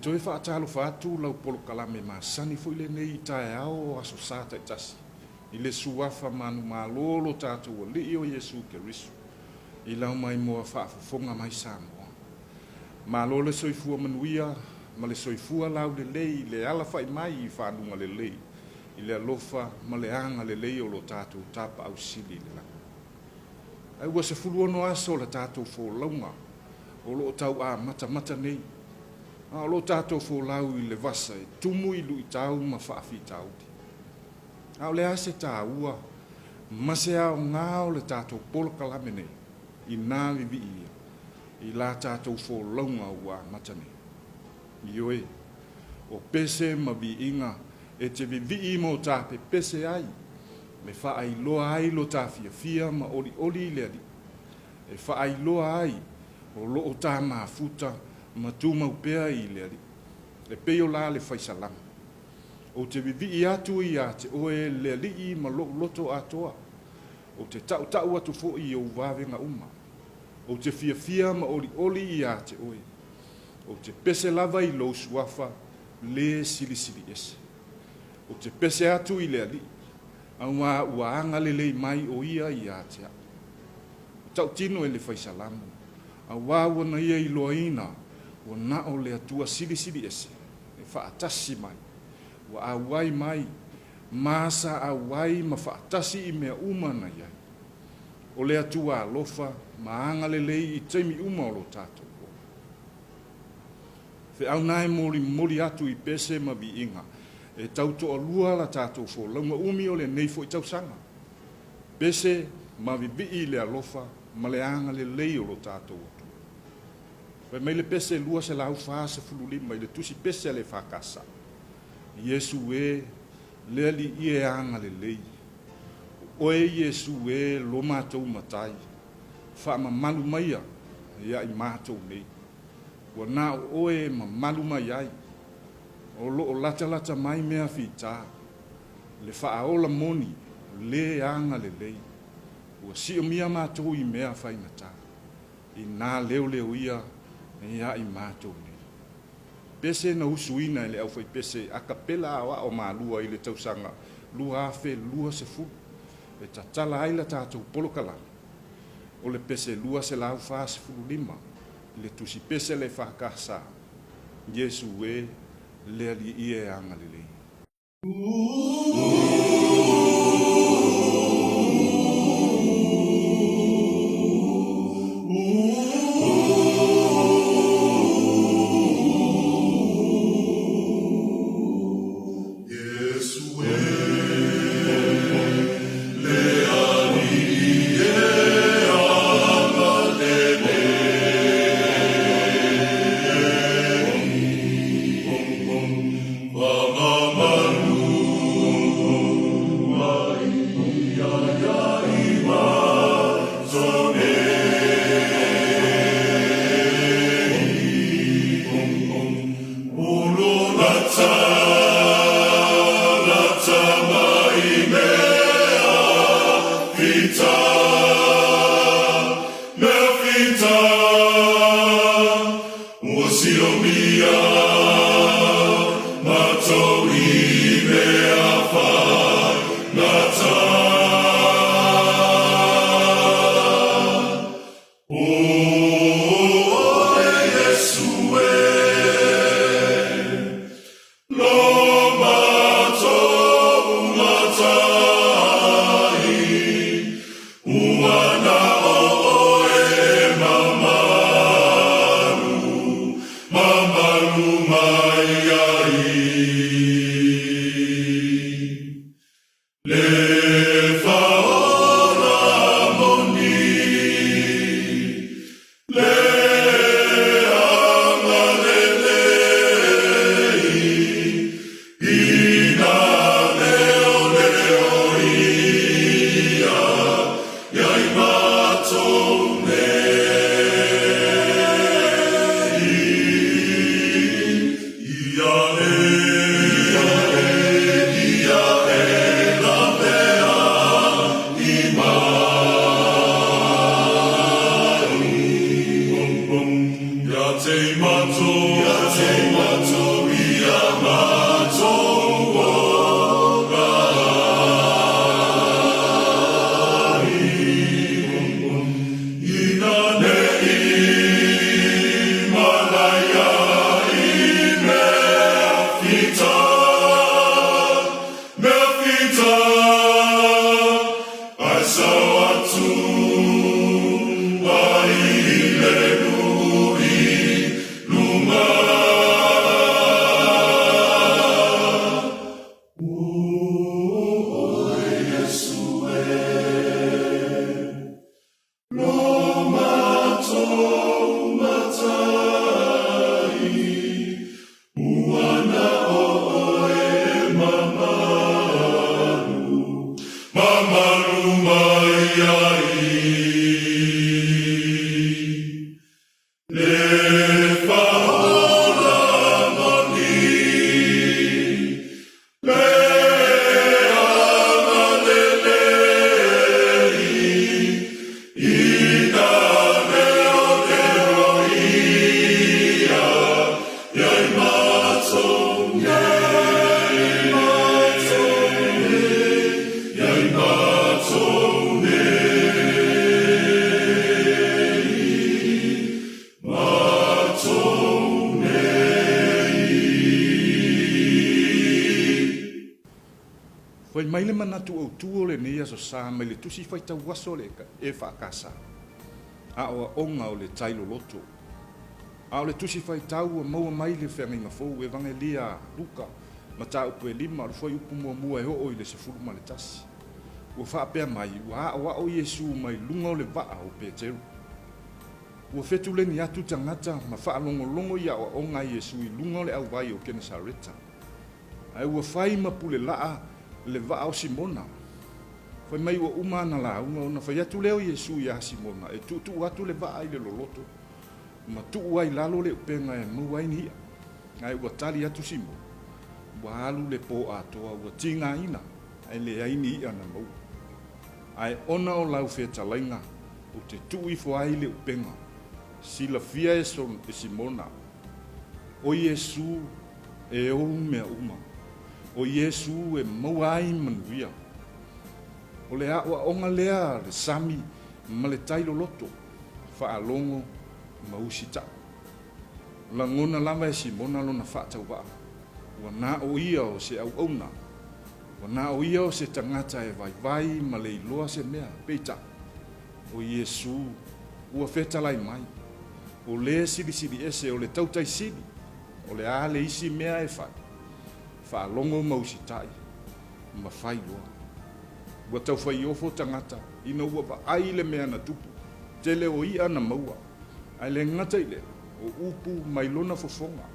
toe faatalofa atu lau polokalame masani foi lenei i taeao o Aso Sa taitasi i le Suafa manumalo o lo tatou Alii o Iesu Keriso i lau maimoa faafofoga mai Samoa. Malo le soifua manuia ma le soifua laulelei i le alafai mai i faguga lelei i le alofa ma le agalelei o lo tatou Tapaau Sili i le lagi. Ae ua 16 aso la tatou folauga o lo o tau amatamata nei, a o lo o tatou folau i le vasa e tumu i luitau ma faafitauli. A o le a se taua ma se aoga o le tatou polokalame nei inā vivii ia i la tatou folauga ua amata nei? Ioe, o pese ma viiga e te vivii ma o ta pepese ai, me faailoa ai lo ta fiafia ma olioli i le Alii, e faailoa ai o lo o ta mafuta ma tumau pea i le Alii. E pei o la le fai Salamo, Ou te vivii atu ia te oe le Alii ma lou loto atoa, ou te tautau atu foi i ou vavega uma. Ou te fiafia ma olioli ia te oe. Ou te pese lava i lou suafa lē silisili ese. Ou te pese atu i le Alii, auā ua agalelei mai o ia ia te au. O tautino e le fai Salamo, auā ua na ia iloaina ua na o le Atua silisili ese e faatasi mai, ua auai mai, ma sa auai ma faatasi i mea uma na i ai. O le Atua alofa ma agalelei i taimi uma o lo tatou ola. Feau na e molimoli atu i pese ma viiga e tau toalua la tatou folauga umi o lenei foi tausaga. Pese ma vivii i le alofa ma le agalelei o lo tatou Atua. Fai mai le pese 245 i le tusi pese a le EFKS, Iesu e, le Alii e agalelei. O oe Iesu e lo matou Matai, faamamalu maia ia i matou nei. Ua na o oe e mamalu mai ai. O lo o latalata mai mea fita, le faaola moni le agalelei. Ua siomia matou i mea faigata, inā leoleo ia ia i matou nei. Pese na usuina e le aufaipese akapela aoao malua i le tausaga 2020 e tatala ai la tatou polokalame o le pese 245 i le tusi pese le EFKS Iesu e le Alii e agalelei. Fai mai le manatu autu o lenei Aso Sa mai le Tusi Faitau Aso a le EFKS, Aoaoga o le Tai Loloto. A o le Tusi Faitau ua maua mai le Feagaiga Fou, Evagelia a Luka, mataupu e lima, o le fuaiupu muamua e oo i le 11. Ua faapea mai, ua aoao Iesu mai luga o le vaa o Peteru. Ua fetuleni atu tagata ma faalogologo i aoaoga a Iesu i luga o le auvai o Kenesareta. Ae ua fai ma pule laa le vaa o Simona. Fai mai ua uma ana lauga ona fai atu lea o Iesu iā Simona e tuutuu atu le vaa i le loloto ma tuu ai lalo le upega e maua ai ni i'a. Ae ua tali atu Simona, Ua alu le pō atoa ua tigaina ae leai ni i'a na maua. Ae ona o lau fetalaiga ou te tuu ifo ai le upega. Silafia e Simona, o Iesu e ou mea uma. O Iesu e maua ai manuia. O le aoaoga lea a le sami ma le tai loloto, faalogo ma usitai. Lagona lava e Simona lona faatauvaa, ua na o ia o se auauna, ua na o ia o se tagata e vaivai ma le iloa se mea, peitai, o Iesu ua fetalai mai, o le Silisili Ese, o le Tautai Sili, o le a le isi mea e fai? Faalogo ma usitai ma fai loa. Ua taufaiofo tagata ina ua vaai i le mea na tupu, tele o i'a na maua, ae le gata i lea, o upu mai lona fofoga,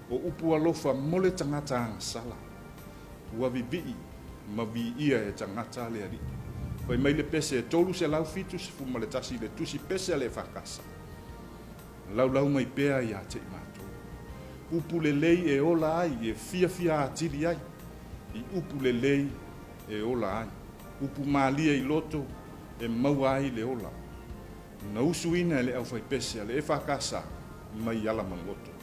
o upu alofa mo le tagata agasala. Ua vivii ma viia e tagata le Alii. Fai mai le pese e 371 i le tusi pese a le EFKS. Laulau mai pea ia te i matou. Upu lelei e ola ai, e fiafia atili ai, i upu lelei e ola ai. Upu malie i loto e maua ai le ola. Na usuina e le aufaipese a le EFKS mai Alamagoto.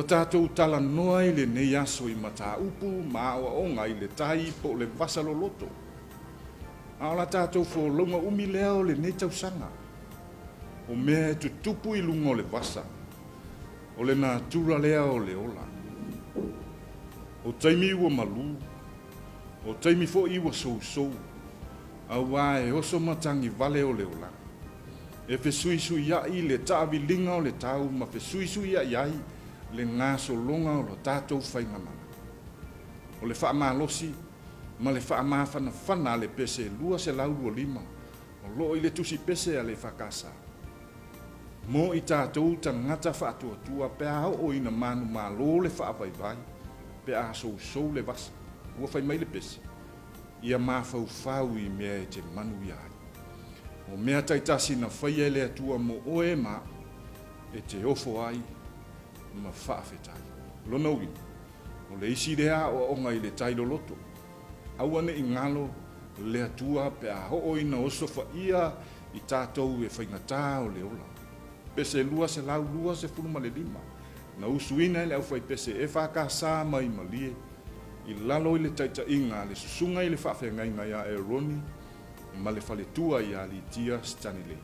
Ua tatou talanoa i lenei aso i mataupu ma aoaoga i le tai po o le vasa loloto. A o la tatou folauga umi lea o lenei tausaga. O mea e tutupu i luga o le vasa, o le natura lea o le ola. O taimi ua malu, o taimi foi ua sousou, auā e oso matagi vale o le olaga. E fesuisuiaʻi le taaviliga o le tau ma fesuisuiaʻi ai le gasologa o la tatou faigamalaga. O le faamalosi ma le faamafanafana a le pese 225 o loo i le tusi pese a le EFKS mo i tatou tagata faatuatua pe a oo ina manumalo le faavaivai pe a sousou le vasa. Ua fai mai le pese, Ia mafaufau i mea e te manuia ai. O mea taitasi na faia e le Atua mo oe ma aʻu, e te ofo ai ma faafetai. O lona uiga, o le isi lea aoaoga i le tai loloto, aua ne i galo le Atua pe a oo ina osofaia i tatou e faigata o le ola. Pese 225, na usuina e le aufaipese EFKS mai Malie i lalo i le taitaiga a le Susuga i le Faafeagaiga ia Eroni ma le faletua ia Litia Stanilei.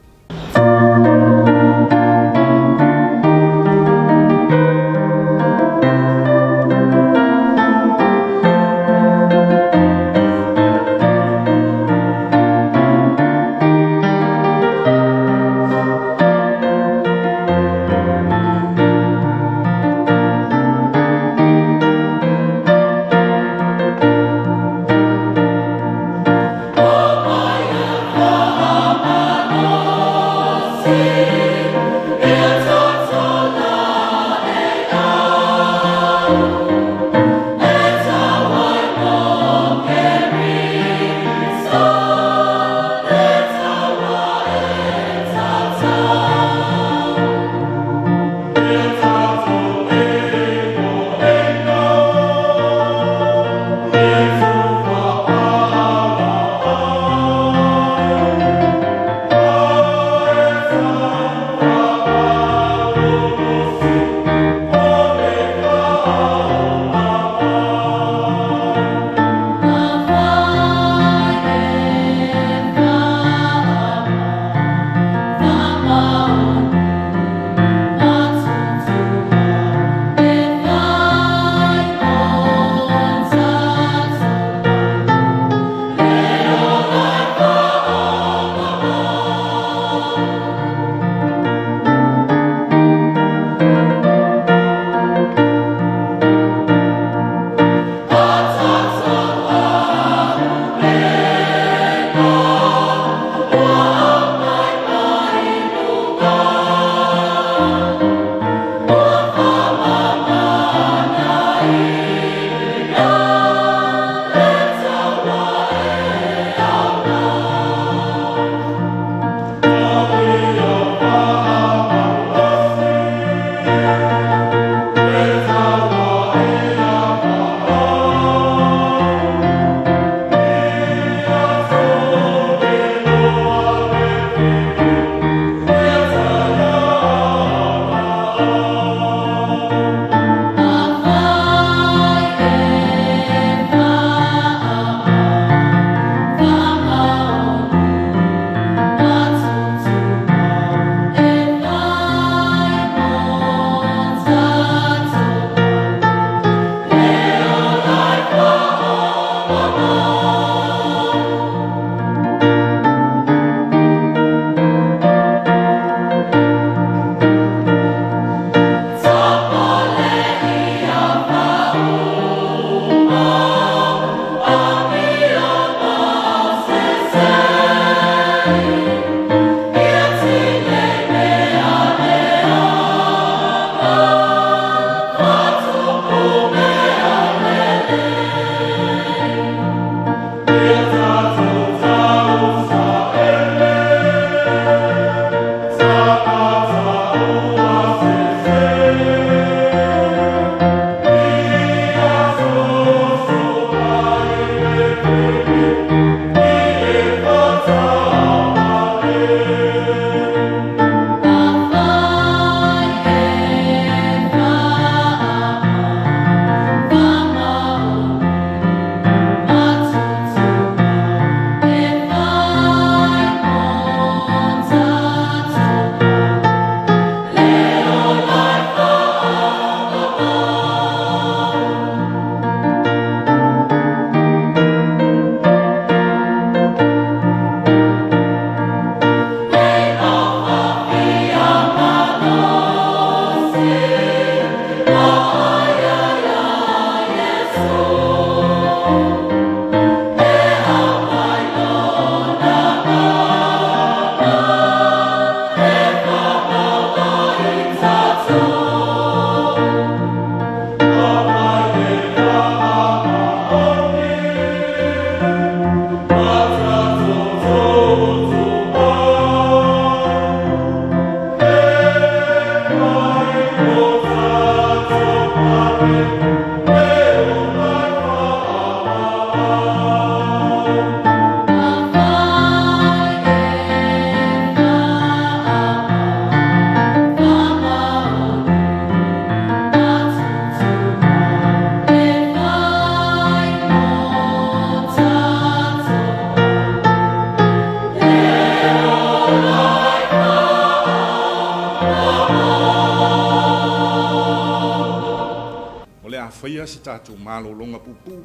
O le a faia se tatou malologa puupuu,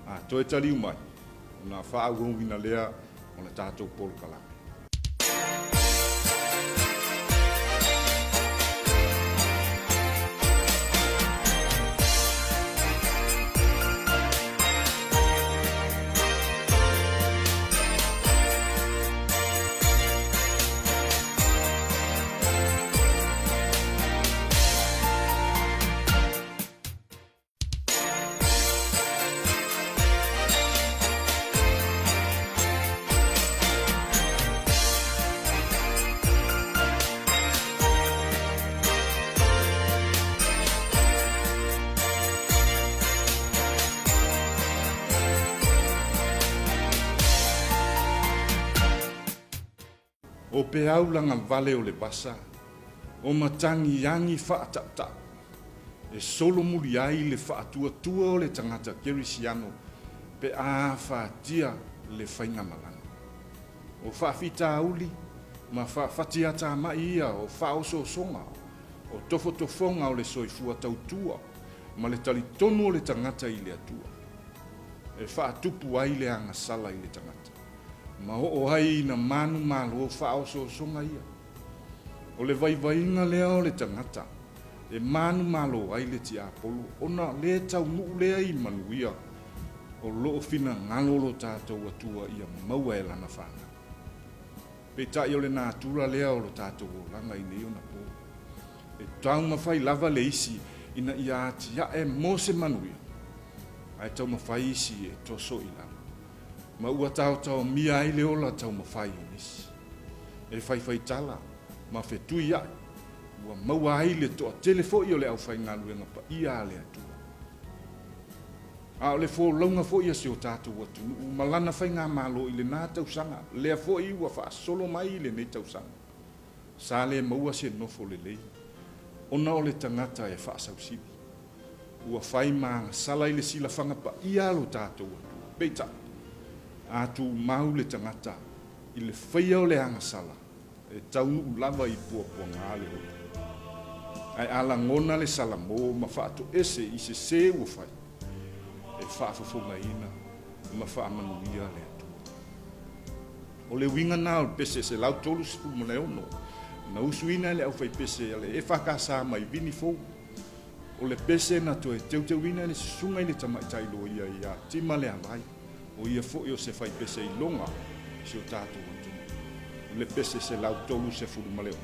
a toe taliu mai, ona faaauauina lea o le tatou polokalame. O peau lagavale o le vasa, o matagi agi faatautau, e solomuli ai le faatuatua o le tagata kerisiano pe a afatia le faigamalaga. O faafitauli ma faafatiatamai ia o faaosoosoga, o tofotofoga o le soifua tautua ma le talitonu o le tagata i le Atua, e faatupu ai le agasala i le tagata, ma oo ai ina manumalo faaosoosoga ia. O le vaivaiga lea o le tagata e manumalo ai le tiapolo ona le taunuu lea i manuia o lo o finagalo lo tatou Atua ia maua e lana fanau. Peitai o le natura lea o lo tatou olaga i nei ona po. E taumafai lava le isi ina ia atiae mo se manuia, ae taumafai isi e toso i lalo, ma ua taotaomia ai le ola taumafai o nisi. E faifaitala ma fetuiai, ua maua ai le toatele foi o le aufaigaluega paia a le Atua. A o le folauga foi a si o tatou atunuu ma lana faigamalo i lena tausaga, lea foi ua faasolo mai i lenei tausaga, sa le maua se nofo lelei ona o le tagata e faasausili. Ua fai ma agasala i le silafaga paia a lo tatou Atua. Peitai, a tumau le tagata i le faia o le agasala, e taunuu lava i puapuaga le ola. Ae a lagona le salamo ma faatoese i sese ua fai, e faafofogaina ma faamanuia le Atua. O le uiga na o le pese 136 na usuina e le aufaipese a le EFKS mai Vini Fou. O le pese na toe teuteuina e le susuga i le tamaitai loia ia Tima Leavai, o ia foi o se faipese iloga i si o tatou atunuu. O le pese 136.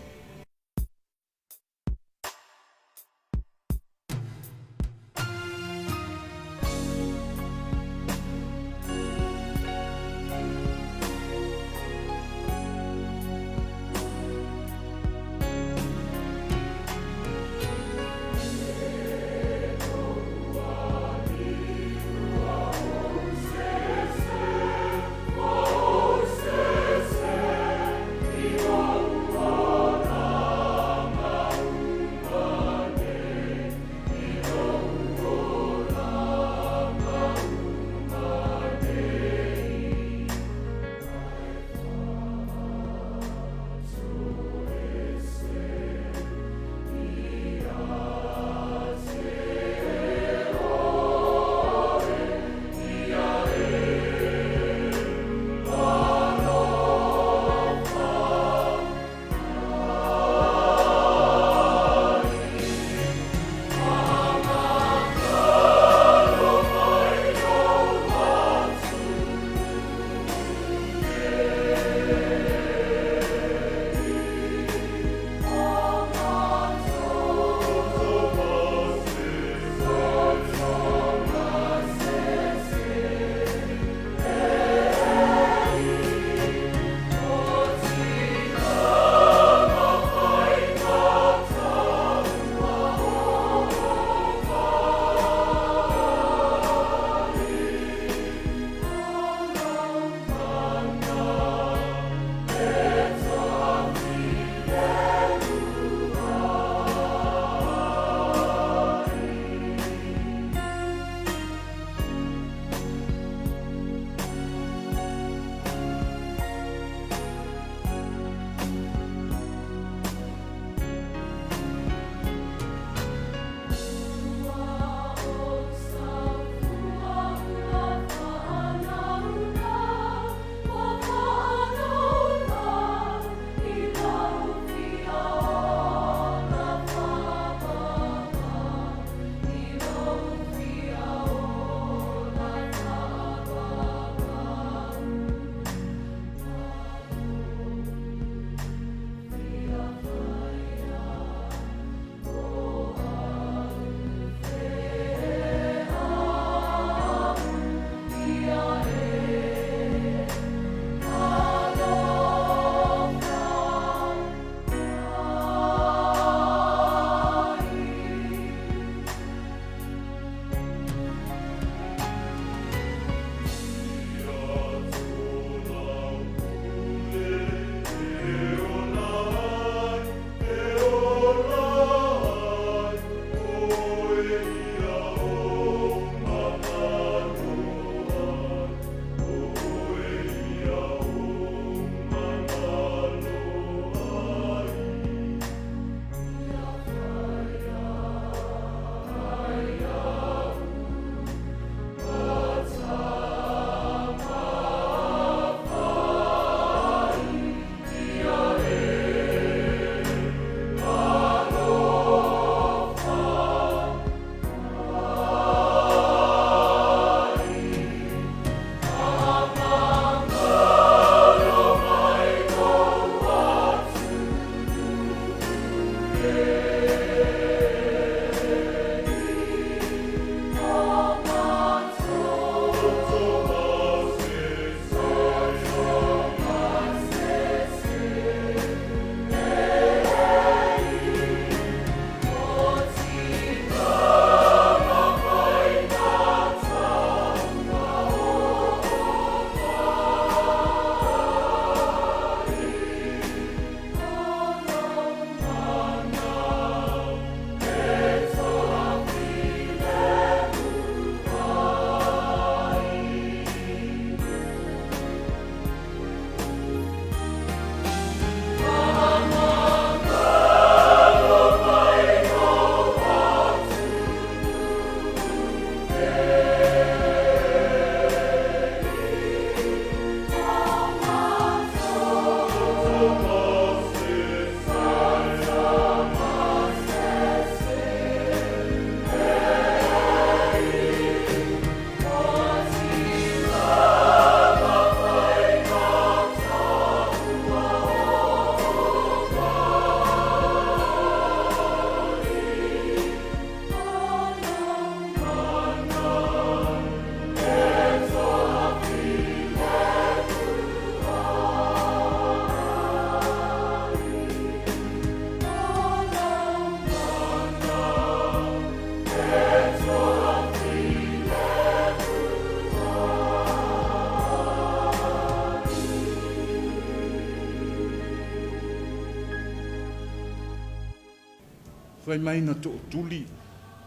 Fai mai na tootuli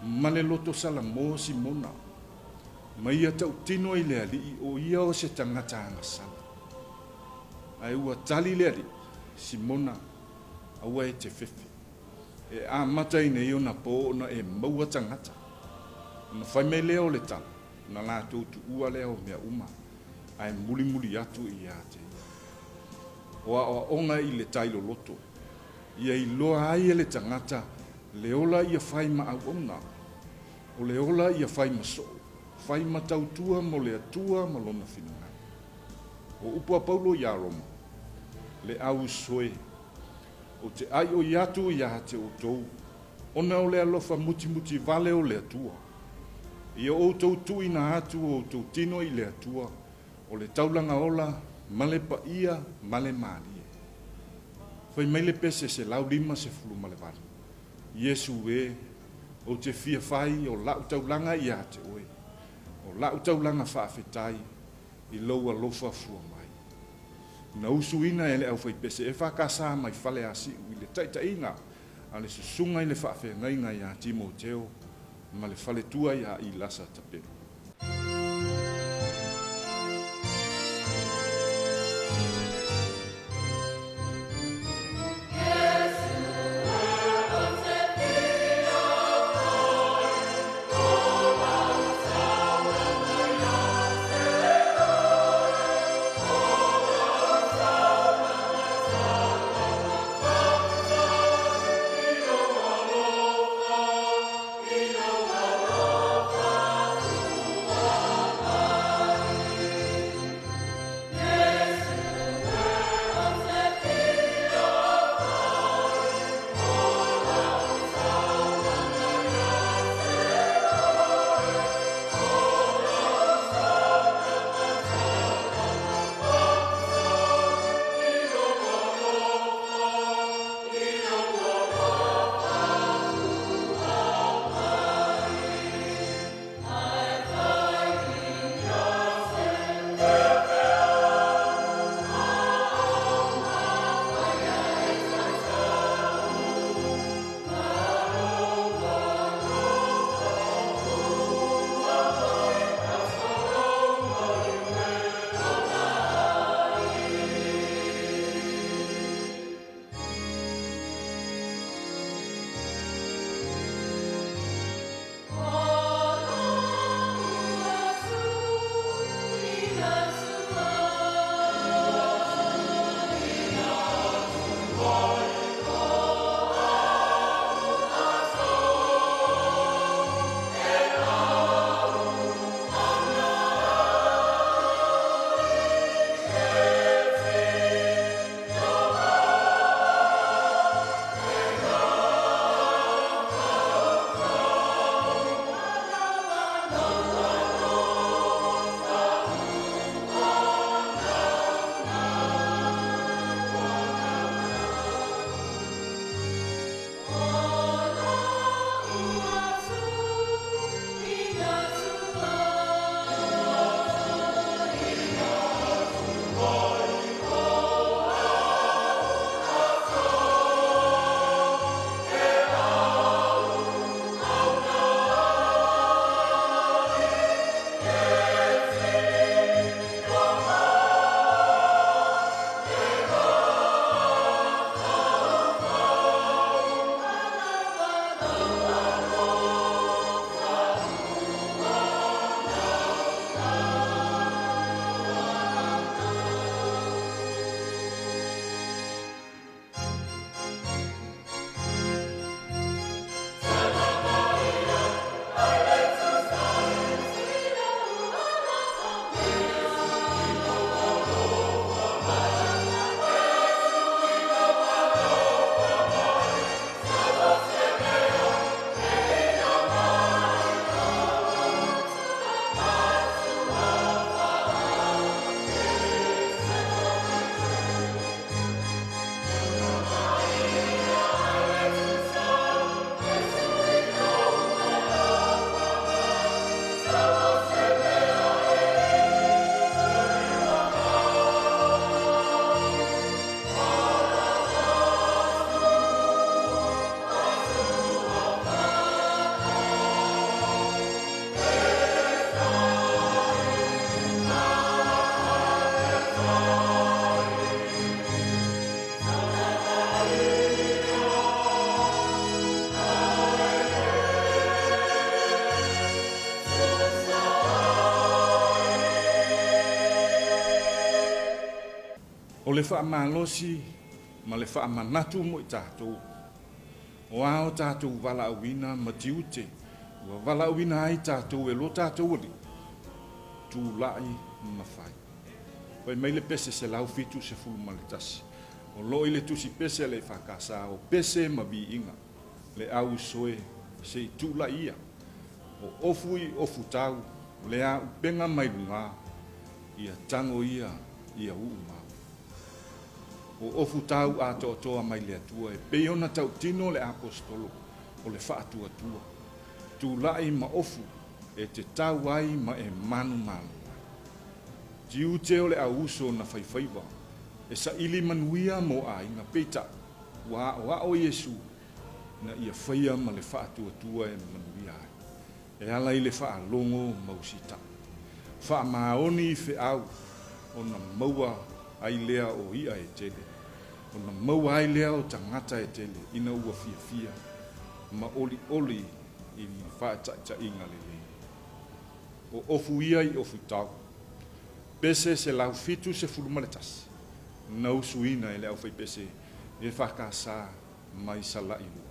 ma le loto salamo Simona, ma ia tautino i le alii o ia o se tagata agasala. Ae ua tali le alii, Simona, aua e te fefe. E amata i nei ona po ona e maua tagata. Ona fai mai lea o le tala, na latou tuua lea o mea uma, ae mulimuli atu ia te ia. O aoaoga i le tai loloto, ia iloa ai e le tagata le ola ia fai ma auauna, o le ola ia fai ma soo, fai ma tautua mo le Atua ma lona finagalo. O upu a Paulo iā Roma, le au uso e, ou te ʻaiʻoi atu iā te outou, ona o le alofa mutimuti vale o le Atua. Ia outou tuuina atu o outou tino i le Atua, o le taulaga ola ma le paia ma le malie. Fai mai le pese 158, Iesu e, ou te fia fai o la'u taulaga ia te oe, o la'u taulaga faafetai i lou alofa fua mai. Na usuina e le aufaipese EFKS mai Faleasiu i le taitaiga a le Susuga i le Faafeagaiga ia Timoteo ma le faletua ia Ilasa Tapelu. O le faamalosi ma le faamanatu mo i tatou, o a o tatou valaauina ma tiute ua valaauina ai tatou e lo tatou Alii, tulai ma fai. Fai mai le pese 171, o lo o i le tusi pese a le EFKS, o pese ma viiga, le auusoe se i tulai ia, o ofu i ofutau, le auupega mai luga, ia tago ia, ia uumau. O ofutau atoatoa mai le Atua e pei ona tautino le Aposetolo o le faatuatua, tulai ma ofu e te tau ai ma e manumalo ai. Tiute o le auuso na faifaiva e saili manuia mo aiga, peitai ua aoao Iesu ina ia faia ma le faatuatua e manuia ai, e ala i le faalogo ma usitai. Faamaoni i feau ona maua ai lea o i'a e tele, ona maua ai lea o tagata e tele ina ua fiafia ma olioli i faataitaiga lelei. O ofu ia i ofutau, pese 171, na usuina e le aufaipese EFKS mai Salailua.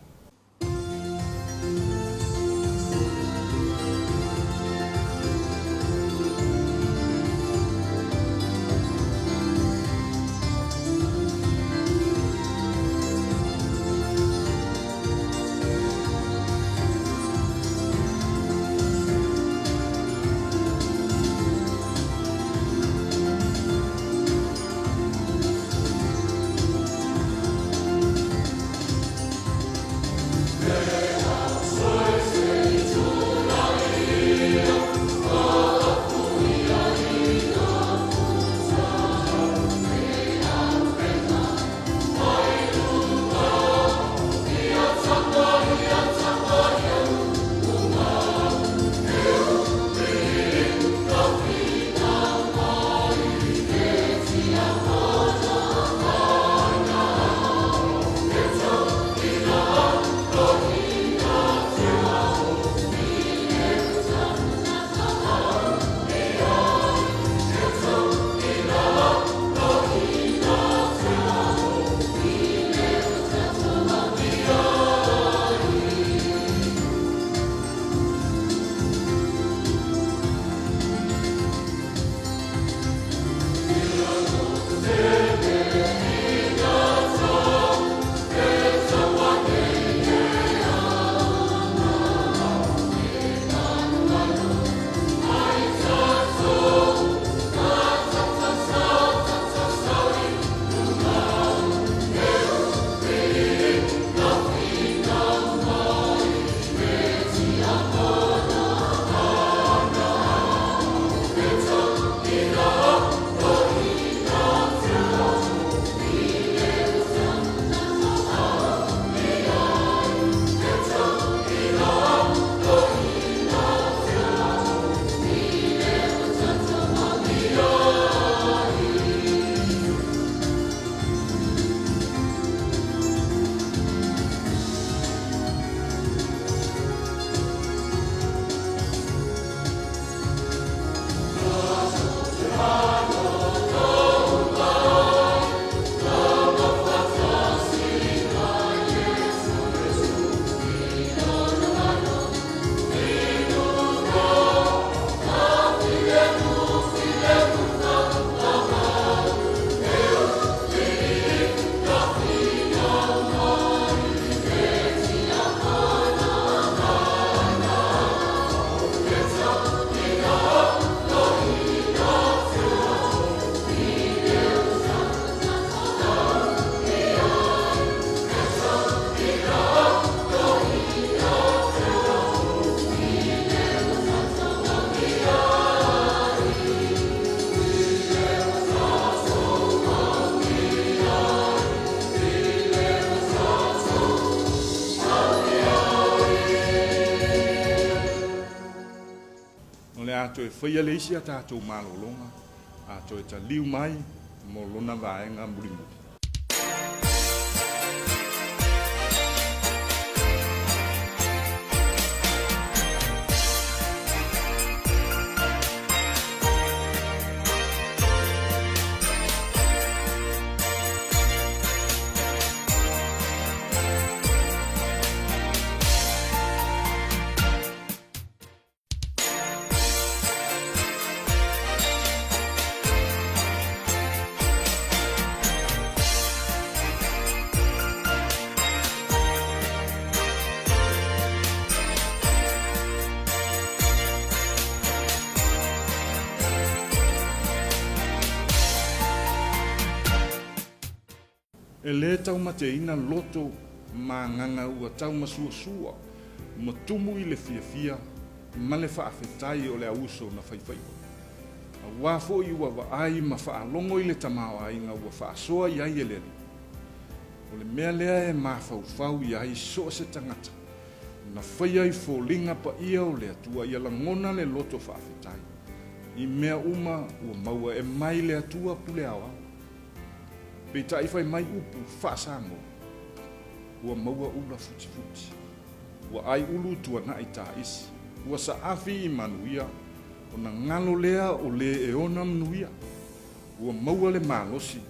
O le a toe faia le isi a tatou malologa, a toe taliu mai mo lona vaega mulimuli. E lē taumateina loto ma agaga ua taumasuasua ma tumu i le fiafia ma le faafetai o le auuso na faifaiva. Auā foi ua vaai ma faalogo i le tamaoaiga ua faasoa i ai e le Alii. O le mea lea e mafaufau i ai so o se tagata na faia i foliga paia o le Atua ia lagona le loto faafetai i mea uma ua maua e mai le Atua pule aoao. Peitai fai mai upu faa-Samoa, ua maua ula futifuti, ua ai ulu tuanai taisi, ua saafi i manuia, ona galo lea o le e ona manuia. Ua maua le malosi,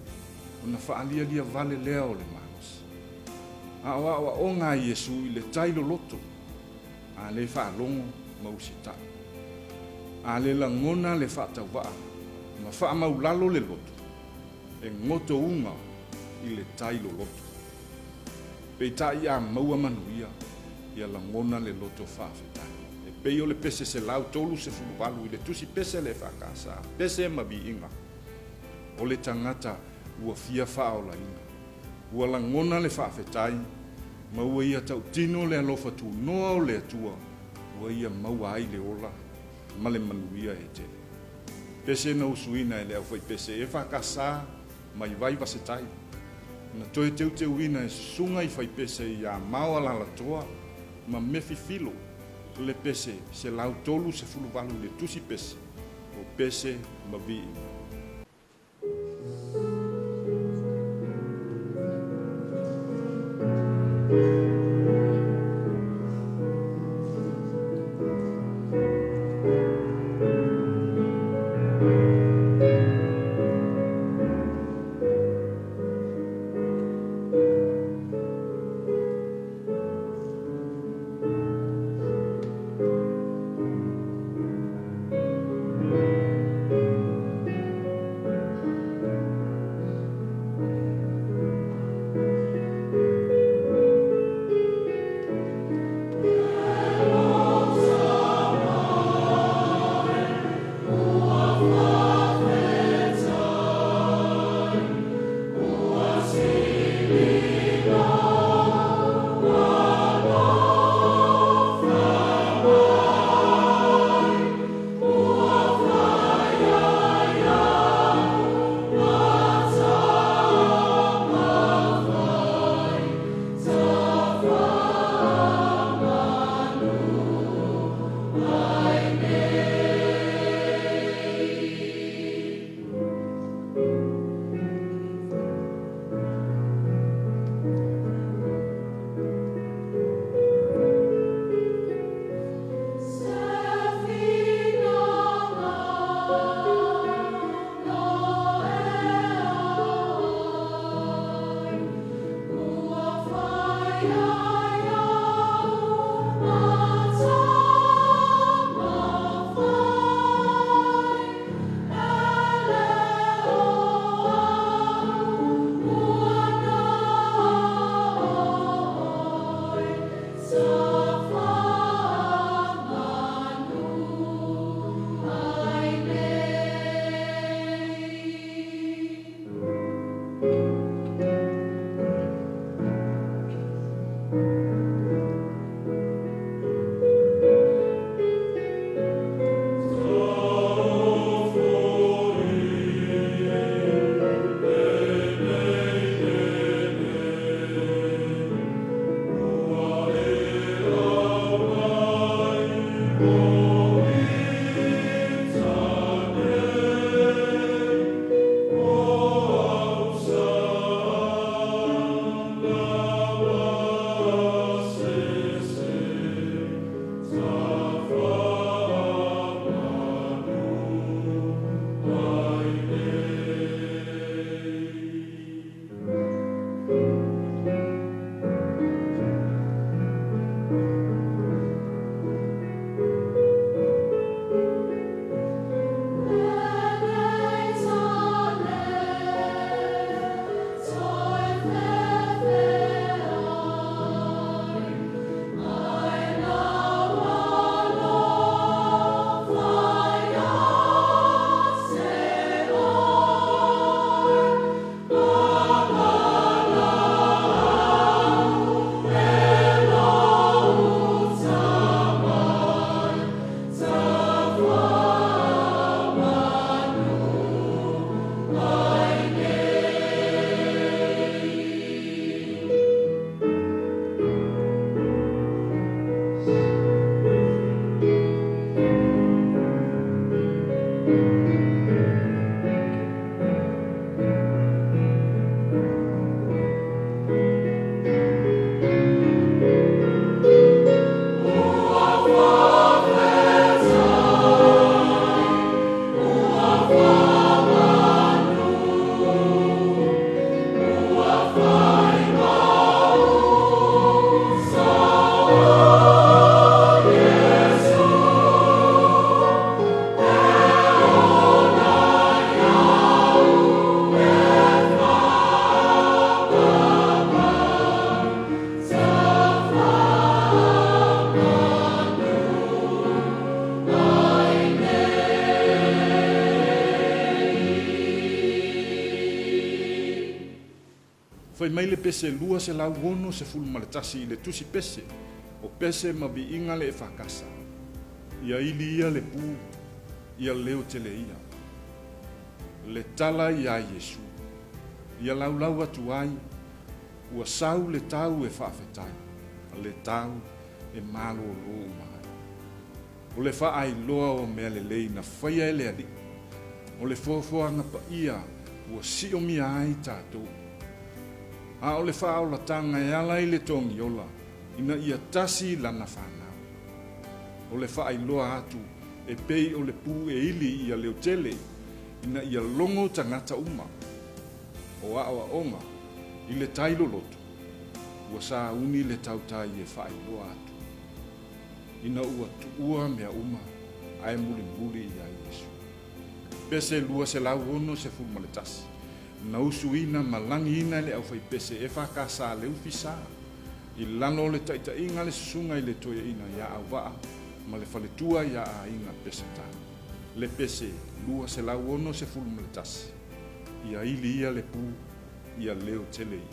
ona faalialia vale lea o le malosi. A o aoaoga a Iesu i le tai loloto, a le faalogo ma usitai. A le lagona le faatauvaa ma faamaulalo le loto, e gotouga i le tai loloto. Peitai a maua manuia, ia lagona le loto faafetai. E pei o le pese 138 i le tusi pese a le EFKS, Pese ma Viiga, o le tagata ua fia faaolaina, ua lagona le faafetai, ma ua ia tautino le alofa tunoa o le Atua, ua ia maua ai le ola ma le manuia e tele. Pese na usuina e le aufaipese EFKS mai vai Vasetai, na toe teuteuina e susuga i faipese iā Mao Alalatoa ma Mefi Filo le pese 138 i le tusi pese o Pese ma Viiga. Fai mai le pese 261 i le tusi pese, o pese ma viiga le EFKS. Ia ili ia le pu, ia leo tele ia. Le tala iā Iesu, ia laulau atu ai, ua sau le tau e faafetai, le tau e malōlō uma ai. O le faailoa o mea lelei na faia e le Alii, o le foafoaga paia ua siomia ai tatou. A o le faaolataga e ala i le togiola ina ia tasi lana fanau. O le faailoa atu e pei o le pu e ili ia leotele ina ia logo tagata uma. O aoaoga i le tai loloto, ua sauni le tautai e faailoa atu ina ua tuua mea uma ae mulimuli iā Iesu. Pese 261, na usuina ma lagiina e le aufaipese EFKS Leufi Sa i lalo o le taitaiga a le Susuga i le Toeaina ia Auvaa ma le faletua ia Aiga Peseta. Le pese 261, ia ili ia le pu, ia leo tele ia.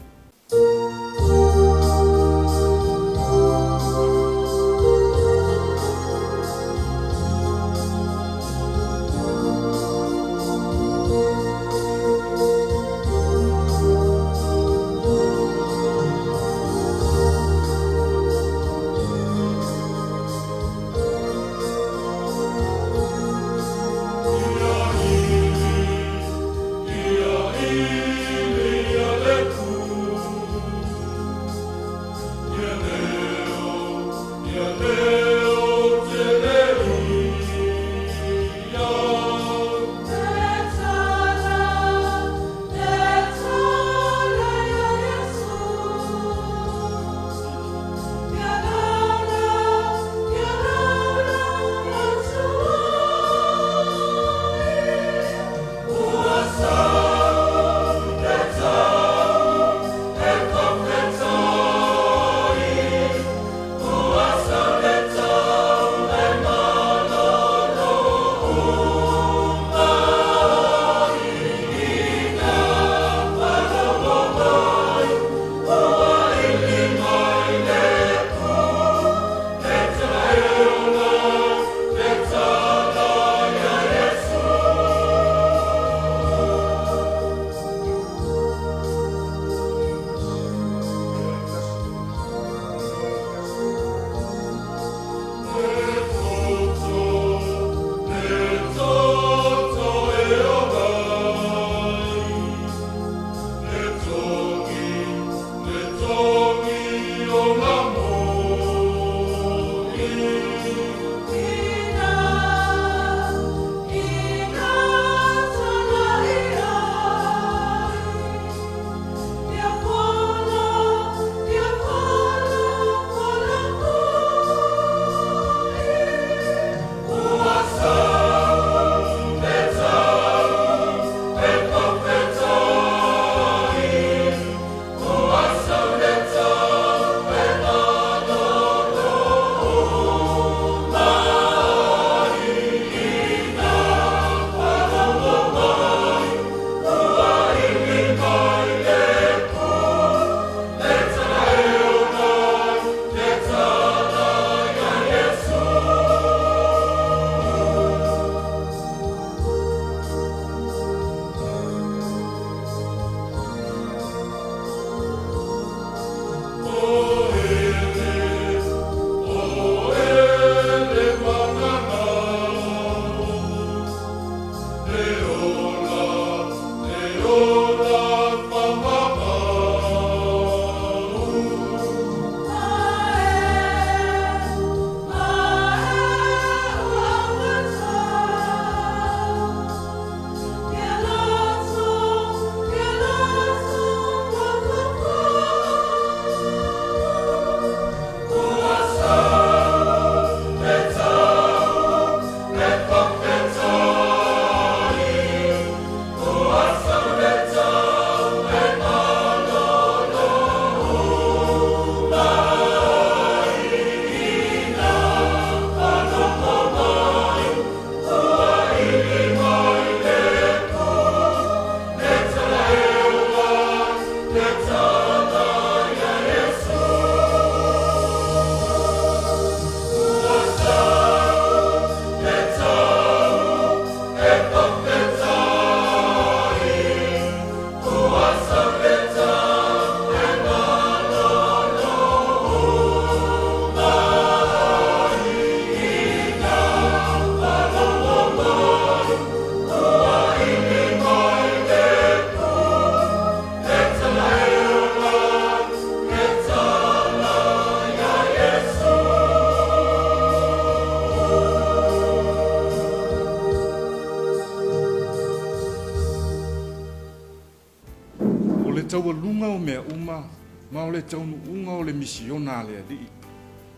taualuga o mea uma ma o le taunuuga o le misiona a le Alii,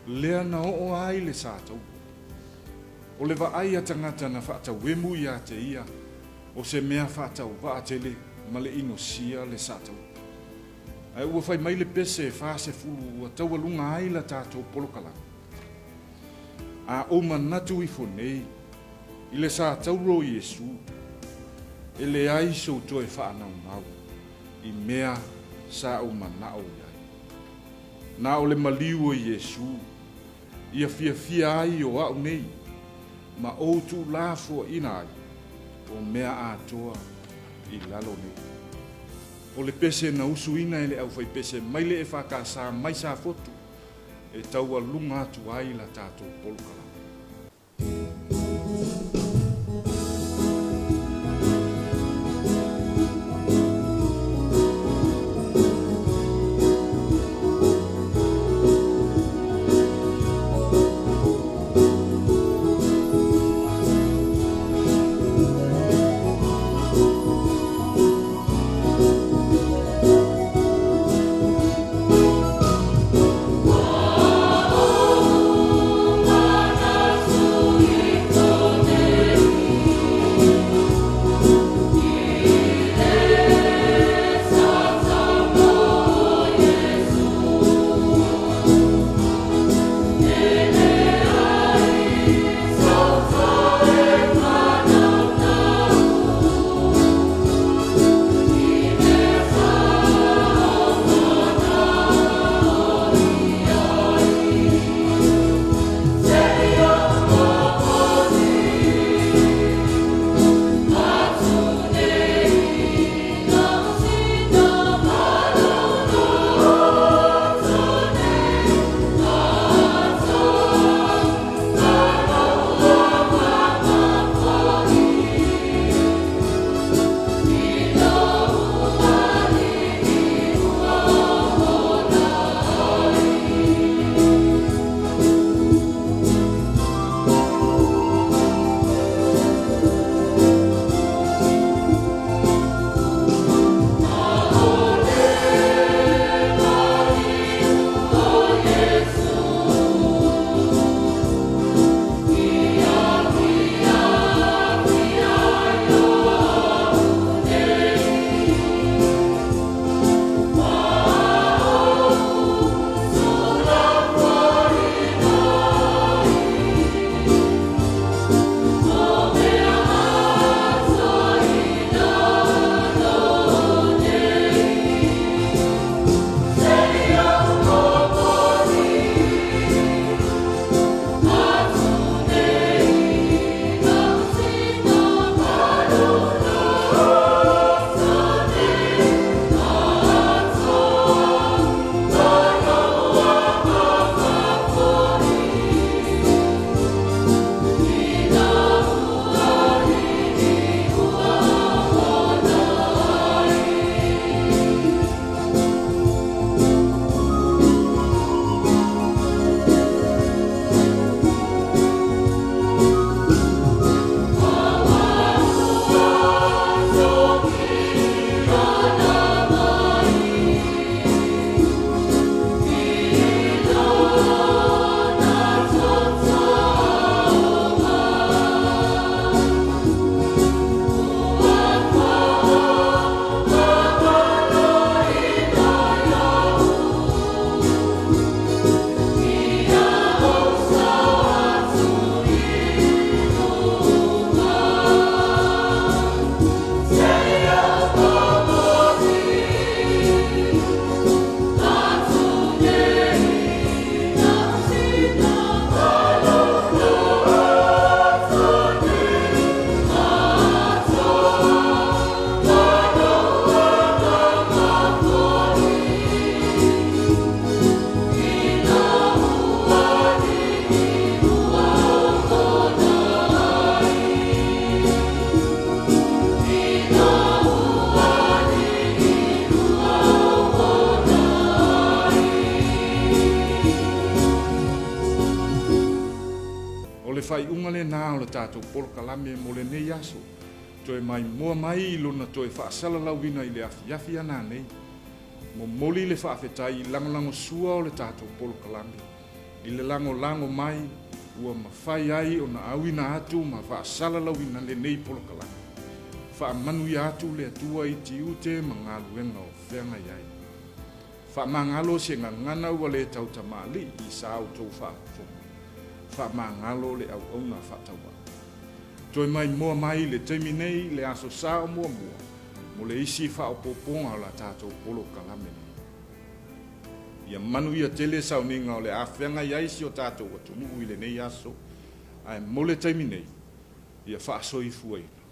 lea na oo ai le satauro. O le vaai a tagata na faatauemu ia te ia, o se mea faatauvaa tele ma le inosia le satauro. Ae ua fai mai le pese e 40 ua taualuga ai la tatou polokalame. A ou manatu ifo nei i le satauro o Iesu, e leai sou toe faanaunau i mea sa ou manao i ai. Na o le maliu o Iesu ia fiafia ai o au nei ma ou tuulafoaina ai o mea atoa i lalo nei. O le pese na usuina e le aufaipese mai le EFKS mai Safotu e taualuga atu ai la tatou polokalame. O le faaiuga lena o le tatou polokalame mo lenei aso. Toe maimoa mai i lona toe faasalalauina i le afiafi a nanei. Momoli le faafetai i lagolagosua o le tatou polokalame i le lagolago mai ua mafai ai ona auina atu ma faasalalauina lenei polokalame. Faamanuia atu le Atua i tiute ma galuega o feagai ai. Faamagalo se gagana ua le tautamalii i sa outou faafofoga. Faamagalo le auauna faatauvaa. Toe maimoa mai i le taimi nei le Aso Sa o Muamua mo le isi faaopoopoga o la tatou polokalame nei. Ia manuia tele sauniga o le a feagai ai si o tatou atunuu i lenei aso, ae mo le taimi nei, ia faasoifuaina.